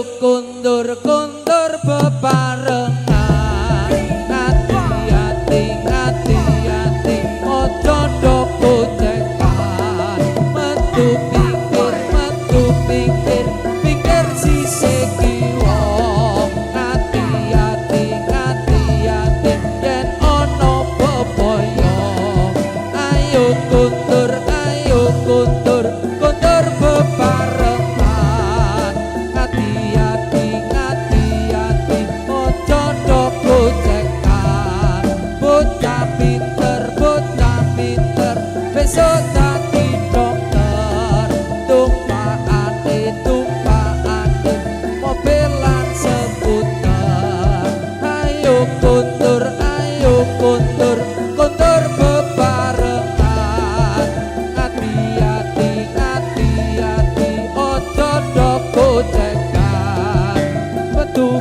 Ayo kondur kondur bebarengan. Ngati-ati ngati-ati ojo do gocekan. Metu pinggir pinggir sisih kiwa. Ngati-ati ngati-ati yen ana bebaya. Ayo kondur kondur bebarengan. Ngati-ati ngati-ati ojo do gocekan. Bocah pinter besok dadi dokter. Tumpakane tumpakane mobil lan skuter. Ayo kondur kondur bebarengan. Ngati-ati ngati-ati ojo do gocekan. Metu